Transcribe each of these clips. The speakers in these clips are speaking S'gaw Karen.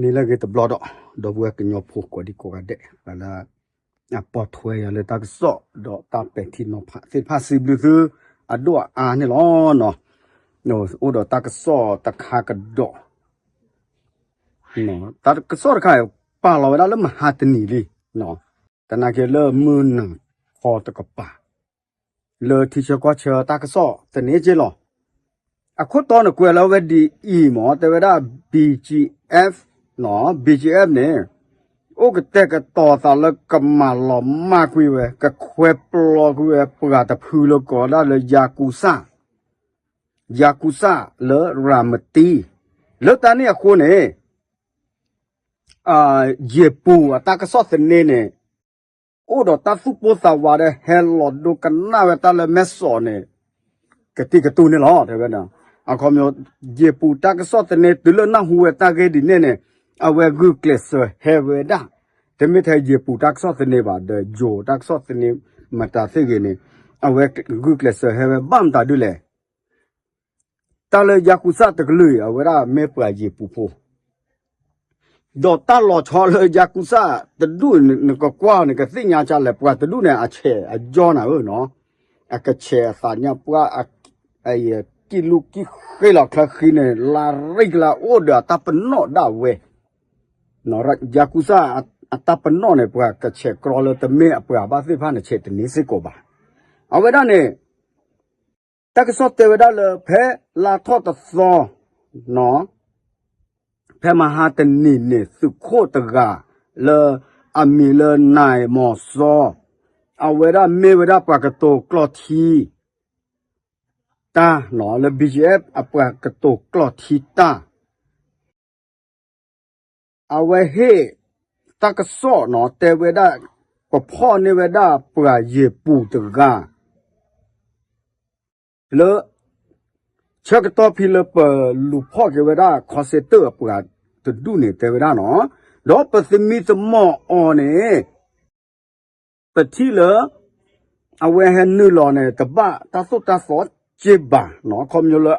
န့ၣ်လၢအဂ့ၤတဘျီဒီး ဒီပုၢ်ဝဲၢ်ကညီဖိကိးဒံကိးဂၤဒဲး ပှၤလၢ အပိာ်ထွဲယၤလၢတၢ်ကစီၣ် ဒီးတၢ်ပဲာ်ထံနီၤဖးသ့ၣ်တဖၣ် စံးဘျုးသုအဒိၣ်အအါန့ၣ်လီၤ. အိၣ်ဒီးတၢ်ကစီၣ်တခါကဒီး တၢ်ကစီၣ်တခါ ပာ်လီၤဝဲဒၣ်လၢမဟါတနံၤလံ, သနာ်က့လၢမုၢ်နၤခီတကပၤ လၢထံဆၢကီၢ်ဆၢတၢ်ကစီၣ်သန့က့လီၤ. အခိၣ်တီန့ၣ်ကွဲးလီၤဝဲဒ်အံၤမ့ၢ် တဲဝဲဒၣ် BGF, BGF န့ၣ် အိၣ်ကတဲာ်ကတီၤသးလၢကမၤလီၤမၢ်ကွံာ်ဝဲ ကခွဲးပျီကွံာ်ဝဲ ပှၤတဖုလၢကိးဒၣ်လၢ ယၤကူစၣ် ယၤကူစၣ်လၢရၤမတံ, လၢတၢ်န့ၣ်အဃိန့ၣ် ယ့ၣ်ပူၤအတၢ်ကစီၣ်သန့န့ၣ် အိၣ်ဒီးတၢ်သူၣ်ပိၢ်သးဝးဒီး ဟဲလီၤဒိကနၣ်ဝဲတၢ်လၢမဲၢ်စီးန့ၣ် ကတံၢ်ကတူၢ်န့ၣ်လီၤ. တဲဝဲဒၣ် အခီပညီ ယ့ၣ်ပူၤတၢ်ကစီၣ်သန့ တုၤလၢနၢ်ဟူဝဲတၢ်ဂ့ၢ်ဒ်န့ၣ်န့ၣ် အဝဲဂုာ်ကျဲးစၢးဟဲဝဲဒၣ်, တမ့ၢ်ထဲယ့ၣ်ပူၤတၢ်ကစီၣ်သန့ဘၣ် ဒီးယိၤတၢ်ကစီၣ်သန့မတၤသ့ၣ်ဂ့ၤန့ၣ် အဝဲဂုာ်ကျဲးစၢးဟဲဝဲဘၣ်မတၤဒ်လဲၣ် တၢ်လၢယၤကူစၣ်တကလုာ်အံၤ အဝဲဒၣ်မ့ၢ်ပှၤယ့ၣ်ပူၤဖိ, ဒီးတၢ်လီၤဆီလၢယၤကူစၣ်တဒူၣ်န့ၣ် နကကွၢ်အီၤန့ၣ် ကသ့ၣ်ညါကလဲၣ် ပှၤတဒူၣ်န့ၣ် အဆဲးအယီနၤဧၢနီၤ, အကဆဲးအသးညါပှၢ် ကံၣ်လူၢ်ကံၣ်ဃ့လီၤချၢဃံန့ၣ် လါရံၣ်ကလါအိၣ်ဒီးအတၢ်ပနီၣ်ဒၣ်ဝဲ, ယၤကူစၣ်အတၢ်ပနီၣ်န့ၣ် ပှၤကဆဲးကြီလၢတမ့ၢ်အပှၤဘၣ်သ့ၣ်တဖၣ်န့ၣ် ဆဲးတန့ၢ်စ့ၢ်ကီးဘၣ်. အဝဲဒၣ်န့ၣ် တၢ်ကစီၣ်တဲဝဲဒၣ်လၢဖဲလါထီၣ်တသီ ဖဲမဟါတနံၤန့ၣ် သုးခိၣ်တဂၤလၢအမံၤလၢ နၢၢ်မီၤစီ အဝဲဒၣ်မ့ၢ်ဝဲဒၣ်ပှၤကတိၤကျိာ်ထံတၢ်နီၤ လၢ BGF အပှၤကတိၤကျိာ်ထံတၢ် အဝဲဟ့ၣ်တၢ်ကစီၣ်နီၤ တဲဝဲဒၣ် ပဖီၣ်န့ၢ်ဝဲဒၣ်ပှၤယ့ၣ်ပူၤတဂၤ လၢ ဆၢကတီၢ်ဖဲလၢပလူၤဖီၣ်က့ၤဝဲဒၣ် ခီစ့တၢၣ်အပှၤတဒူၣ်န့ၣ် တဲဝဲဒၣ်နီၤ, ဒီးပသမံသမိးအီၤန့ၣ် ပထံၣ်လၢ အဝဲဟဲနုာ်လီၤန့ၣ် တဘၣ်တၢ်သိၣ်တၢ်သီစ့ဘၣ်နီၤ, ခီပညီလၢ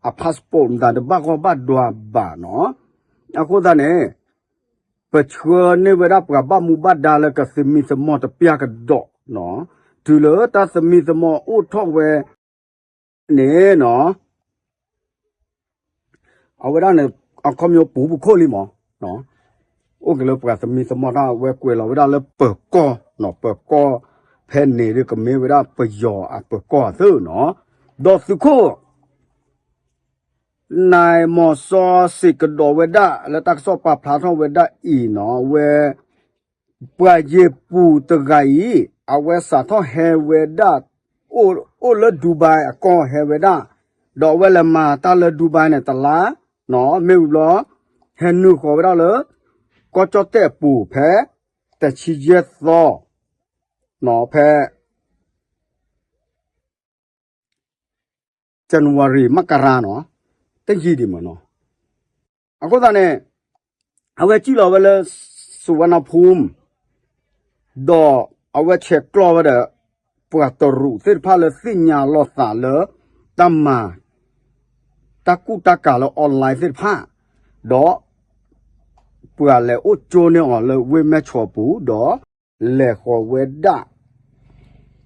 အ passport မတၤတဘၣ်ဂီၢ်ဘၣ်ဒွါဘၣ်နီၤ, အဃိသတးန့ၣ် ပဆှၢန့ၢ်ဝဲဒၣ်ပှၤဘၣ်မူဘၣ်ဒါလၢကသမံသမိးတပျၢ်ကဒီးနီၤ, တုၤလၢတၢ်သမံသမိးအိၣ်ထီၣ်ဝဲန့ၣ်နီၤ အဝဲဒၣ်န့ၣ် အခီပညီပူၤပူၤခိၣ်လံမး, အိၣ်က့ၤလၢပှၤသမံသမိးတၢ် အဝဲကွဲးလီၤဝဲဒၣ်လၢပၢၤကီၢ်နီၤ, ပၢၤကီၢ်ဖဲန့ၣ်ဒ်ကမ့ၢ်ဝဲဒၣ်ပယီၤအပၢၤကီၢ်အသိးနီၤ, ဒီးသုးခိၣ် နၢၢ်မီၤစီစံးကဒီးဝဲဒၣ် လၢတၢ်ကစီၣ်ပာ်ဖျါထီၣ်ဝဲဒၣ်အံၤနီၤ, အဝဲ ပှၤယ့ၣ်ပူၤတဂၤအံၤ အဝဲစးထီၣ်ဟဲဝဲဒၣ် အိၣ်လၢ Dubai အကီၢ်ဟဲဝဲဒၣ်, ဒီးအဝဲလဲၤမၤတၢ်လၢ Dubai န့ၣ်တလါ, မ့ၢ်ဝံၤဘျီ ဟဲနုာ်ဃီၤဝဲဒၣ်လၢ ကီၢ်ကၠီၣ်တဲၣ်အပူၤဖဲ တဆံယဲၢ်သီ ဖဲ January မကရၤနီၤ, တယံာ်ဒံးမ့ၢ်နီၤ, အဃိသတးန့ၣ် အဝဲစံၣ်လီၤဝဲလၢ စူၤဝါနါဖူမ် ဒီးအဝဲဆဲးကျိးဝဲဒီး ပှၤတရူးသ့ၣ်တဖၣ်လၢသ့ၣ်ညါလိာ်သးလၢ တၢ်မၤ တၢ်ကူၣ်တၢ်ကၤလၢ online သ့ၣ်တဖၣ်, ဒီး ပှၤလဲၤအိၣ်ကၠိန့ၢ်အီၤလၢဝ့ၢ်မဲၢ်ဆီးပူၤ ဒီးလဲၤဃီၤဝဲဒၣ်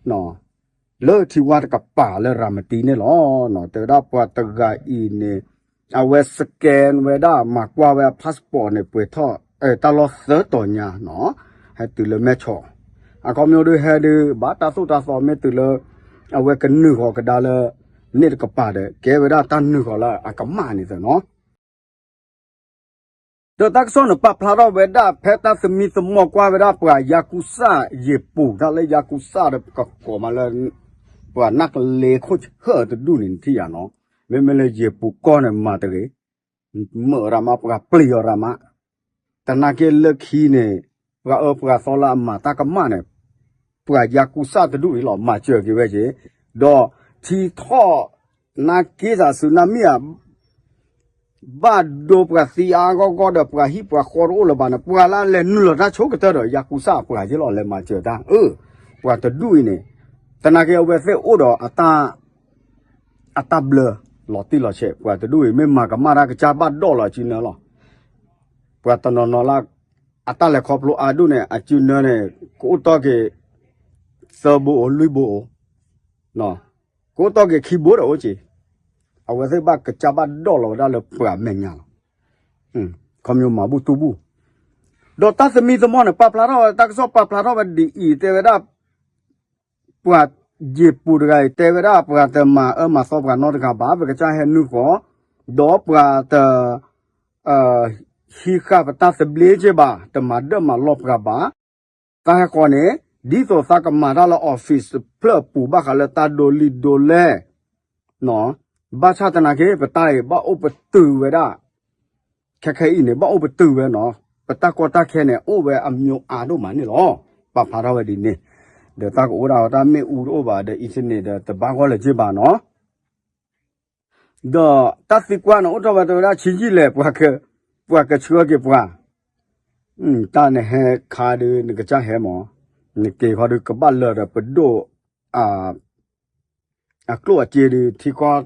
လၢထံဝါတကပၤလၢရၤမတံန့ၣ်လီၤ. တဲဝဲဒၣ်ပှၤတဂၤအံၤန့ၣ် အဝဲ scan ဝဲဒၣ် မၤကွၢ်ဝဲအ passport န့ၣ် ပှဲၤထီၣ် တၢ်လီၢ်သၢတီၤညါနီၤ, ဟဲတုၤလၢမဲၢ်ဆီး, အခီပညီဒုးဟဲဒုး ဘၣ်တၢ်သိၣ်တၢ်သီမ့ၢ်တုၤလၢ အဝဲကနုာ်ဃီၤကဒါလၢ န့ၣ်တကပၤဒီး ကဲဝဲဒၣ်တၢ်နုာ်ဃီၤလၢအကမၣ်န့ၣ်သ့နီၤ. ဒီးတၢ်ကစီၣ်န့ၣ် ပာ်ဖျါထီၣ်ဝဲဒၣ် ဖဲတၢ်သမံသမိးကွၢ်ဝဲဒၣ်ပှၤယၤကူစၣ် ယ့ၣ်ပူၤ တၢ်လၢယၤကူစၣ်ဒီး ကကိးမးလၢ ပှၤနၢ်ကလ့ခိၣ်ဆၢၣ်တဒူၣ်န့ၣ် နထံၣ်ယၤနီၤ, မ့မ့ၢ်လၢယ့ၣ်ပူၤကီၢ်န့ၣ် မၤတဂ့ၤ, မၢအီၤရၤမး ပှၤပျံၤအီၤရၤမး, သနာ်က့လၢခံန့ၣ် ပှၤအၢပှၤသီလၢအမၤတၢ်ကမၣ်န့ၣ် ပှၤယၤကူစၣ်တဒူၣ်အံၤလီၤ မၤစၢၤက့ၤဝဲက့ၤ, ဒီးထံထီၣ် နါက့သးစူၤနါမ့ၢ်ဧါ ဘၣ်ဒိပှၤသံအါအါဂီၢ်ဂီၢ်ဒီး ပှၤဟံၣ်ပှၤဃီတအိၣ်လၢၤဘၣ်န့ၣ် ပှၤလၢအလဲၤနုာ်လီၤတၢ်ဆိကတၢၢ်ဒီး ယၤကူစၣ်အပှၤက့လီၤ လဲၤမၤစၢၤတၢ်, အၢ ပှၤတဒူၣ်အံၤန့ၣ် သနာ်က့အဝဲသ့ၣ်အိၣ်ဒီး အတၢ်ဘျၢ လီၤတံၢ်လီၤဆဲး ပှၤတဒူၣ်အံၤ မ့ၢ်မၤကမၣ်တၢ်ကစၢ်ဘၣ်ဒိၣ်လီၤစုနၢလီၤ. ပှၤတနီၤနီၤလၢ အတၢ်လဲၤခီဖျိအါဒူၣ်န့ၣ် အစုနၢန့ၣ် ကအိၣ်တီၢ်က့ၤ သၢဘိအိၣ် လွံၢ်ဘိအိၣ်, ကအိၣ်တီၢ်က့ၤခံဘိဒီးအိၣ်က့ၤ, အဝဲသ့ၣ်ဘၣ်ကစၢ်ဘၣ်ဒိးလီၤဝဲဒၣ်လၢပှၤမဲာ်ညါလီၤ. ခီမီမၤဘူၣ်တူၢ်ဘူၣ်, ဒီးတၢ်သမံသမိးန့ၣ် ပာ်ဖျါထီၣ်ဝဲ တၢ်ကစီၣ်ပာ်ဖျါထီၣ်ဝဲဒ်အံၤ တဲဝဲဒၣ် ပှၤယ့ၣ်ပူၤတဂၤအံၤ တဲဝဲဒၣ် ပှၤတမၤအၢမၤသီပှၤနီတဂၤဘၣ်, ပကစၢ်ဟဲနုာ်ဃီ, ဒီးပှၤတ ဟံးဃာ်ပတၢ်သဘျ့က့ဘၣ်, တမၤဒၢၣ်မၤလီၢ်ပှၤဘၣ်. တၢ်ဟဲဃီန့ၣ် ဒ်သိးသးကမၤတၢ်လၢ office တဖျၢၣ်အပူၤ ဘၣ်ဃးလၢတၢ်ဒိးလံာ်ဒိးလဲၢ်, ဘၣ်ဆၣ်သနာ်က့ ပတၢ်အံၤဘၣ်အိၣ်ပတုာ်ဝဲဒၣ်, ခဲခဲအံၤန့ၣ် ဘၣ်အိၣ်ပတုာ်ဝဲနီၤ, ပတၢ်ကီတၢ်ခဲန့ၣ် အိၣ်ဝဲအမျိုးအါဒိၣ်မးန့ၣ်လီၤ. ပာ်ဖျါထီၣ်ဝဲဒ်န့ၣ်, ဒီးတၢ်ကအိၣ်ဒၣ်အီၤ တၢ်မ့ၣ်အူတအိၣ်ဘၣ်ဒီး internet ဒီး တဘၣ်ဂီၢ်လၢၤက့ဘၣ်နီၤ. ဒီးတၢ်သံကွၢ်န့ၣ် အိၣ်ထီၣ်ဝဲတဲဝဲဒၣ် ဆံးယံာ်လဲၣ် ပှၤကဆှၢက့ၤပှၤ, တၢ်နဟဲခါဒုး နကစၢ်ဟဲမး, နက့ၤခီဒုး ကဘၣ်လၢာ်ဒီးပဒိၣ် အကျိၣ်အစ့ဒုး ထံကီၢ်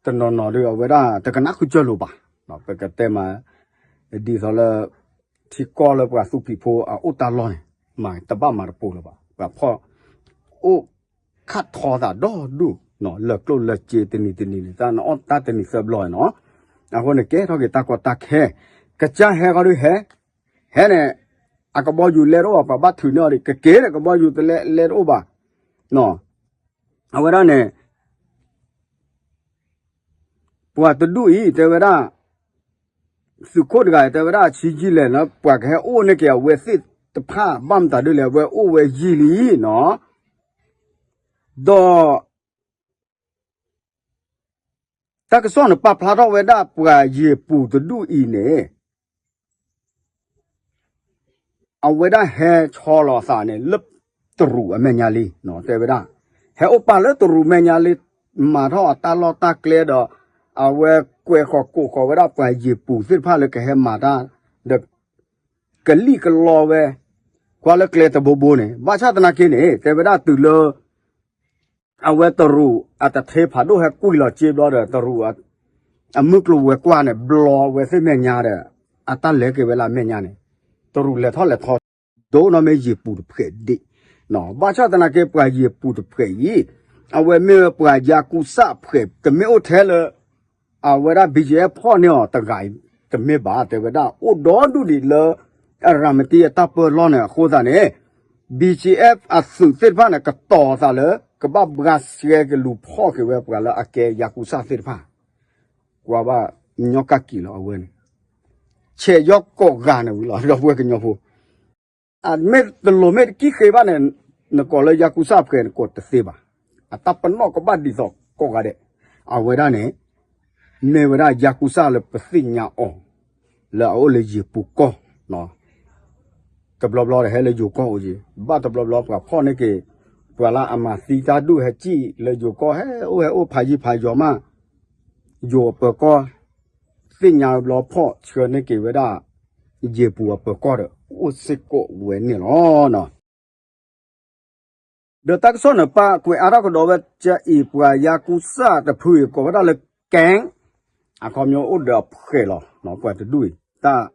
တနီၤနီၤဒုး အဝဲဒၣ်တကနၣ်ဃုာ်စၢၢ်လိာ်ဘၣ်. ပကတဲမး ဒ်သိးလၢ ထံကီၢ်လၢပှၤသူဖံးဖိအအိၣ်တၢ်လီၢ်န့ၣ် မၤတဘၣ်မၤတပိၤလၢၤဘၣ်. ပှၤဖီၣ် အိၣ်ခးထီသးဒီဒူၣ် လၢာ်ကျိၣ်လၢာ်စ့တနံၤတနံၤန့ၣ် တၢ်နအီၣ်တၢ်တနံၤသၢဘျီနီၤ. အဃိန့ၣ် ကဲထီၣ်က့ၤတၢ်ကီတၢ်ခဲ, ကစၢ်ဟဲခီဒုးဟဲ, ဟဲန့ၣ် အကဘီယူၤလဲတအိၣ်ဘၣ်, ပှၤဘၣ်ထုးန့ၢ်အီၤဒီး ကက့ၤဒီးကဘီယူၤတလဲလဲတအိၣ်ဘၣ်. အဝဲဒၣ်န့ၣ် ပှၤတဒူၣ်အံၤ တဲဝဲဒၣ်, သုးခိၣ်တဂၤအံၤ တဲဝဲဒၣ် ဆံးယံာ်လဲၣ်နီၤ ပှၤကဟဲအိၣ်န့ၢ်က့ၤအဝဲသ့ၣ်တဖၣ် ဘၣ်မတၤဒ်လဲၣ် အဝဲအိၣ်ဝဲယံာ်လံနီၤ. ဒီး တၢ်ကစီၣ်န့ၣ် ပာ်ဖျါထီၣ်ဝဲဒၣ် ပှၤယ့ၣ်ပူၤတဒူၣ်အံၤန့ၣ် အဝဲဒၣ်ဟဲဆီလီၤအသးန့ၣ် လၢတရူးအမဲာ်ညါလံ, တဲဝဲဒၣ် ဟဲအိၣ်ပာ်လၢတရူးမဲာ်ညါလံ, မၤထီၣ်အတၢ်လီၢ်တၢ်ကျဲဒီး အဝဲကွဲးဃီၤကိးဃီၤဝဲဒၣ်ပှၤယ့ၣ်ပူၤသ့ၣ်တဖၣ်လၢကဟဲမၤတၢ်ဒီး ကလံၣ်ကလီဝဲ ကွၢ်လၢကျဲတဘိဘိန့ၣ်, ဘၣ်ဆၣ်သနာ်က့န့ၣ် တဲဝဲဒၣ်တုၤလၢ အဝဲတရူးအတထ့ဖးဒိၣ်ဟဲကွံာ်လီၤစ့ဘျီဒီး တရူး အမုၢ်ကျိၤဝဲၤကွာ်န့ၣ် ဘျီဝဲသ့ၣ်မဲာ်ညါဒီး အတၢ်လဲၤက့ၤဝဲလၢအမဲာ်ညါန့ၣ် တရူးလဲၤထီၣ်လဲၤထီ ဒိၣ်နီၢ်မ့ၢ်ယ့ၣ်ပူၤတဖှဲးဒံး, ဘၣ်ဆၣ်သနာ်က့ ပှၤယ့ၣ်ပူၤတဖှဲးအံၤ အဝဲမ့ၢ်ဝဲပှၤယၤကူစၣ်ဖှဲး တမ့ၢ်အိၣ်ထဲလၢ အဝဲဒၣ် ဘီကၠံၣ်အဲၣ်ဖီၣ်န့ၢ်အီၤတဂၤအံၤ တမ့ၢ်ဘၣ် တဲဝဲဒၣ် အိၣ်ဒီဒူၣ်ဒံးလၢ အရၤမတံအတၢ်ပၢလီၢ်န့ၣ်အဃိသတးန့ၣ် ဘီကၠံၣ်အဲၣ်အသုးသ့ၣ်တဖၣ်န့ၣ် ကတီၤသးလၢ ကဘၣ်ဘှါရှဲကလူၤဖီၣ်က့ၤဝဲပှၤလၢအကဲယၤကူစၣ်သ့ၣ်တဖၣ် ကွၢ်ဘၣ်ညီကၣ်ကံာ်လီၤအဝဲန့ၣ် ဆဲးယီၤကိးဂၤန့ၣ်ဝံၤလီၤ ဒီပုၢ်ဝဲၢ်ကညီဖိ အမ့ၢ်တလိၤမ့ၢ်တကံၣ်ဃ့ဘၣ်န့ၣ် နကိးလၢယၤကူစၣ်ဖှဲးန့ၣ် ကိးတသ့ဘၣ်. အတၢ်ပနီၣ်ကဘၣ်ဒ်သိးကိးဂၤဒဲး အဝဲဒၣ်န့ၣ် မ့ၢ်ဝဲဒၣ်ယၤကူစၣ်လၢပသ့ၣ်ညါအီၤ လၢအအိၣ်လၢယ့ၣ်ပူၤကီၢ် တဘျီဘျီဒီးဟဲလၢယိၤကီၢ်အိၣ်က့ၤ ဘၣ်တဘျီဘျီပှၤဖီၣ်န့ၢ်က့ၤ ပှၤလၢအမၤသံတၢ်ဒူၣ်ဟဲကံၣ်လၢယိၤကီၢ် ဟဲအိၣ်ဟဲအိၣ်ဖးယံၤဖးယီၤမး ယိၤအပၢၤကီၢ် သ့ၣ်ညါဘျီဖီၣ်ဆှၢန့ၢ်က့ၤဝဲဒၣ် ယ့ၣ်ပူၤအပၢၤကီၢ်ဒီး အိၣ်စ့ၢ်ကီးဝဲန့ၣ်လီၤ. ဒီးတၢ်ကစီၣ်န့ၣ် ပာ်ကွဲးအါထီၣ်ကဒီးဝဲကအံၤ ပှၤယၤကူစၣ်တဖုအံၤ ကိးဝဲဒၣ်လၢ gang အခီပညီအိၣ်ဒီးအဖှဲးလီၤ. ပှၤတဒူၣ်အံၤ တၢ်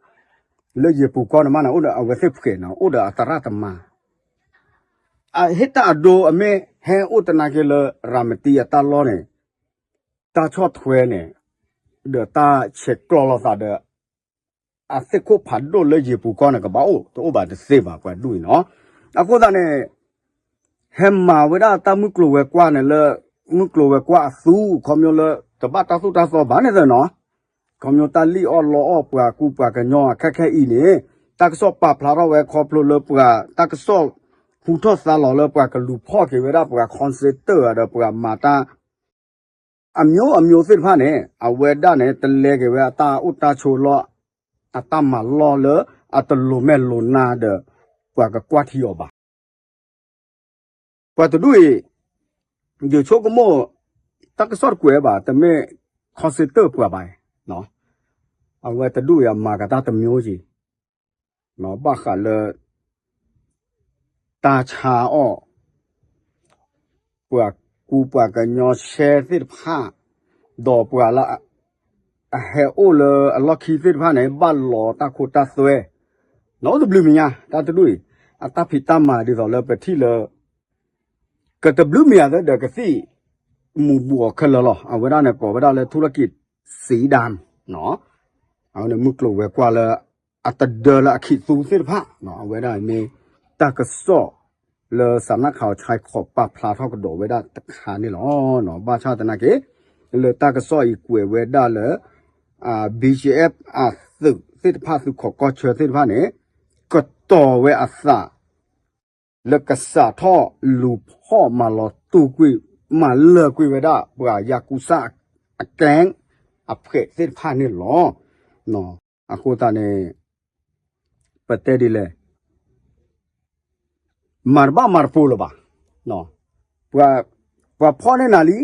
လၢယ့ၣ်ပူၤကီၢ်န့ၣ်မးန့ၣ် အိၣ်ဒီးအဝဲသ့ၣ်ဖှဲးန့ၣ် အိၣ်ဒီးအသရၣ်သမါ အဟ့ၣ်တၢ်အဒိအမ့ၢ်ဟဲအိၣ်သနာ်က့လၢ ရၤမတံအတၢ်လီၢ်န့ၣ် တၢ်ဆီၣ်ထွဲန့ၣ် ဒီးတၢ်ဆဲးကျိးလိာ်သးဒီး အသ့ၣ်ခိၣ်ဖးဒိၣ်လၢယ့ၣ်ပူၤကီၢ်န့ၣ် ကဘၣ်အိၣ်တအိၣ်ဘၣ်တသ့ဘၣ် ပှၤဒူၣ်အံၤနီၤ. အဃိသတးန့ၣ် ဟဲမၤဝဲဒၣ်တၢ်မုၢ်ကျိၤဝဲၤကွာ်န့ၣ်လၢ မုၢ်ကျိၤဝဲၤကွာ်အသူ ခီပညီလၢ တဘၣ်တၢ်သိၣ်တၢ်သီဘၣ်န့ၣ်သ့ၣ်နီၤ. ခီပညီတၢ်လံၣ်အီၣ်လီအီၣ်ပှၤကူပှၤကညီခဲခဲအံၤန့ၣ် တၢ်ကစီၣ်ပာ်ဖျါထီၣ်ဝဲခီဖျိလၢပှၤ တၢ်ကစီၣ်ဟူထီၣ်သါလီၤလၢပှၤကလူၤဖီၣ်က့ၤဝဲဒၣ်ပှၤ ခီစ့တၢၣ် ဒီးပှၤမၤတၢ် အမျိုးအမျိုးသ့ၣ်တဖၣ်န့ၣ် အဝဲဒၣ်န့ၣ် တလဲက့ၤဝဲအတၢ်အိၣ်တၢ်ဆိးလီၢ် အတၢ်မၤလီၢ်လၢအတလိၤမဲာ်လိၤနါဒီး ပှၤကကွၢ်ထံအီၤဘၣ်. ပှၤတဒူၣ်အံၤ ယဆိကမိၣ် တၢ်ကစီၣ်တကွဲးဘၣ် တမ့ၢ်ခီစ့တၢၣ်ပှၤဘၣ်. အဝဲတဒူၣ်အံၤအမၤကတၢ်တမျိုးက့ၤ ဘၣ်ဃးလၢ တၢ်ဆါအီၣ် ပှၤကူပှၤကညီရှဲသ့ၣ်တဖၣ် ဒီးပှၤလၢ အဟဲအိၣ်လၢအလီၢ်ခံသ့ၣ်တဖၣ်န့ၣ် ဘၣ်လီၤတၢ်ခိတၢ်သွဲ, နီၢ်အိၣ်တဘျုးမံၤညါ တၢ်တဒူၣ်အံၤ အတၢ်ဖံးတၢ်မၤဒ်သိးလၢပထံၣ်လၢ ကတဘျုးမံၤအသးဒီးကသံၣ်မူၤဘှီးခဲလၢာ်လီၤ. အဝဲဒၣ်န့ၣ် ကိးဝဲဒၣ်လၢ ထူရကံၣ်စံဒၣ်, အဝဲန့ၣ်မုၢ်ကျိၤဝဲၤကွာ်လၢ အတဒၢလၢအခံးသူသ့ၣ်တဖၣ်, အဝဲဒၣ်မ့ၢ်တၢ်ကစီၣ်လၢ စးနၣ်ခးအီၤဆဲးခီး ပာ်ဖျါထီၣ်ကဒီးဝဲဒၣ်တခါန့ၣ်လီၤ. ဘၣ်ဆၣ်သနာ်က့ လၢတၢ်ကစီၣ်အံၤကွဲးဝဲဒၣ်လၢ BGF အသုးသ့ၣ်တဖၣ် သုးခိးကီၢ်ဆၢသ့ၣ်တဖၣ်န့ၣ် ကတီၤဝဲအသး လၢကစးထီၣ်လူၤဖီၣ်မၤလီၤတူာ်ကွံာ် မၤလၢာ်ကွံာ်ဝဲဒၣ်ပှၤယၤကူစၣ်အကဲအဖှဲးသ့ၣ်တဖၣ်န့ၣ်လီၤ. အဃိသတးန့ၣ် ပတဲဒ်လဲၣ် မၤတဘၣ်မၤတပူၤလၢၤဘၣ်. ပှၤဖီၣ်န့ၢ်နၤလံ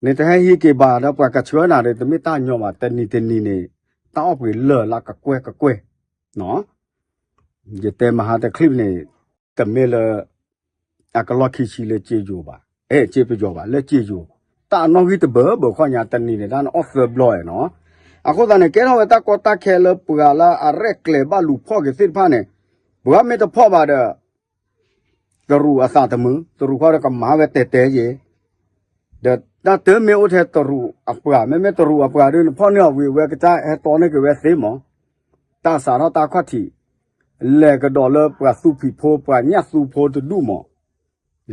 နတဟဲဟံးက့ၤဘၣ်ဒီး ပှၤကဆှၢနၤဒီး တမ့ၢ်တၢ်ညီဘၣ်. တနံၤတနံၤန့ၣ် တၢ်အီၣ်ပှ့ၤလၢာ်လၢကကွဲၢ်ကကွဲၢ် ယတဲမဟါတချံၣ်န့ၣ် တမ့ၢ်လၢ အကလီၢ်ခံဆံလၢစ့ယိၤဘၣ်, အဲ စ့ပယီၤဘၣ်, လၢစ့ယိၤ တၢ်အနီၣ်ဂံၢ်တဘၢဘၢခီညါ တနံၤန့ၣ် တၢ်နအီၣ်သၢဘျီနီၤ. အဃိသတးန့ၣ် ကဲထီၣ်ဝဲတၢ်ကီတၢ်ခဲလၢပှၤလၢအရဲၣ်ကျဲၤဘၣ်လူၤဖီၣ်က့ၤသ့ၣ်တဖၣ်န့ၣ် ပှၤမ့ၢ်တဖီၣ်ဘၣ်ဒီး တရူးအသးတမုာ်, တရူးခီဒီးကမၤဝဲတဲာ်တဲာ်ယ့ၤ ဒီးတၢ်တမ့ၢ်အိၣ်ထဲတရူးအပှၤ, မ့မ့ၢ်တရူးအပှၤဒီး နဖီၣ်န့ၢ်အီၤဝံၤ အဝဲကစၢ်ဟဲတီန့ၢ်က့ၤဝဲသ့မး, တၢ်စးထီၣ်တၢ်ခီၣ်ထံး လဲၤကဒီးလၢပှၤသူဖံးဖိ ပှၤညၣ်သူဖိတဒူၣ်မး,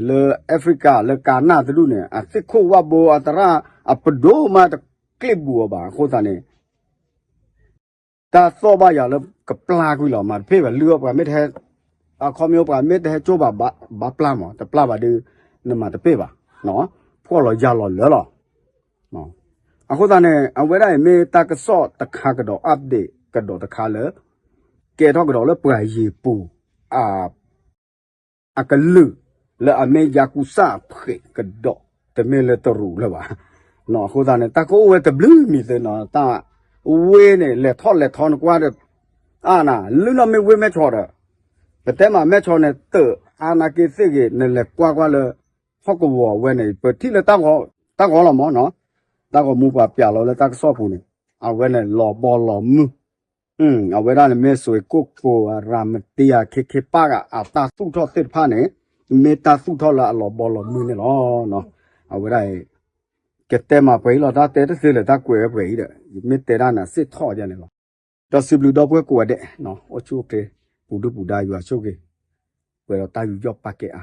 လၢ Africa လၢကၤနၢ်တဒူၣ်န့ၣ် အသ့ၣ်ခိၣ်ဝၣ်ဘိအသရၣ်အပဒိၣ်မးတကျ့ၣ်ဘူးအီၤဘၣ်. အဃိသတးန့ၣ် တၢ်သီၣ်ဘၣ်ယၤလၢကပျၢ်ကွံာ်လီၤ မၤတပ့ၢ်ဘၣ်. လုၢ်အီၣ်ပှၤမ့ၢ်တဟဲ, အခီပညီပှၤမ့ၢ်တဟဲကၠိဘၣ် ဘၣ်ပျၢ်မး, တပျၢ်ဘၣ်ဒီး နမၤတပ့ၢ်ဘၣ်, ဖှီၣ်လီၤယၢ်လီၤလၢာ်လီၤ. အဃိသတးန့ၣ် အဝဲဒၣ်အံၤမ့ၢ်တၢ်ကစီၣ်တခါကဒီး update ကဒီးတခါလၢ ကဲထီၣ်ကဒီးလၢပှၤယ့ၤပူၤ အကလုာ် လၢအမ့ၢ်ယၤကူစၣ်ဖှဲးကဒီး တမ့ၢ်လၢတရူးလၢၤဘၣ်. အဃိသတးန့ၣ် တၢ်ကအိၣ်ဝဲတဘျုးမံၤသ့နီၤ, တၢ်ဝ့ၢ်န့ၣ် လဲၤထီၣ်လဲၤထီနကွၢ်ဒီး အါနၤ လုၢ်နီၢ်မ့ၢ်ဝ့ၢ်မဲၢ်ဆီးဒီး ပတဲမးမဲၢ်ဆီးန့ၣ် တၢ်အါနၤက့ၤသ့ၣ်ဂ့ၤ နလဲၤကွၢ်ကွၢ်လၢ ဟီၣ်ကဝီၤဝဲန့ၣ် ပထံၣ်လၢ တၢ်ဂီၤလီၤမးနီၤ, တၢ်ဂီၤမူပှၤပျးလီၤလၢတၢ်ကစီၣ်ပူၤန့ၣ် အဝဲန့ၣ်လီၤဘီလီၤမုၢ် အဝဲဒၣ်န့ၣ်မ့ၢ်စွ့ၤကိၣ်ကိၤ ရၤမတံ အခ့ခ့ပၢ်ဂၤ အတၢ်သူၣ်ထီၣ်သ့ၣ်တဖၣ်န့ၣ် မ့ၢ်တၢ်သူၣ်ထီၣ်လၢအလီၤဘီလီၤမုၢ်န့ၣ်လီၤ. အဝဲဒၣ် ကတဲမးပှဲၤအံၤလီၤ တၢ်တဲတသ့လၢၤ တၢ်ကွဲးဝဲပှဲၤအံၤဒီး မ့ၢ်တဲဒၣ်နၤစ့ၢ်ထီၣ်ဒ်န့ၣ်လီၤ. ဒီးစံးဘျုးဒီပုၢ်ဝဲၢ်ကိးဂၤဒဲး အိၣ်ဆူၣ်အိၣ်ချ့ ပူၤဒုၣ်ပူၤဒါ ယွၤဆိၣ်ဂ့ၤ ပှဲၤဒီးတၢ်ယူးယီၣ်ပာ်ကဲအါ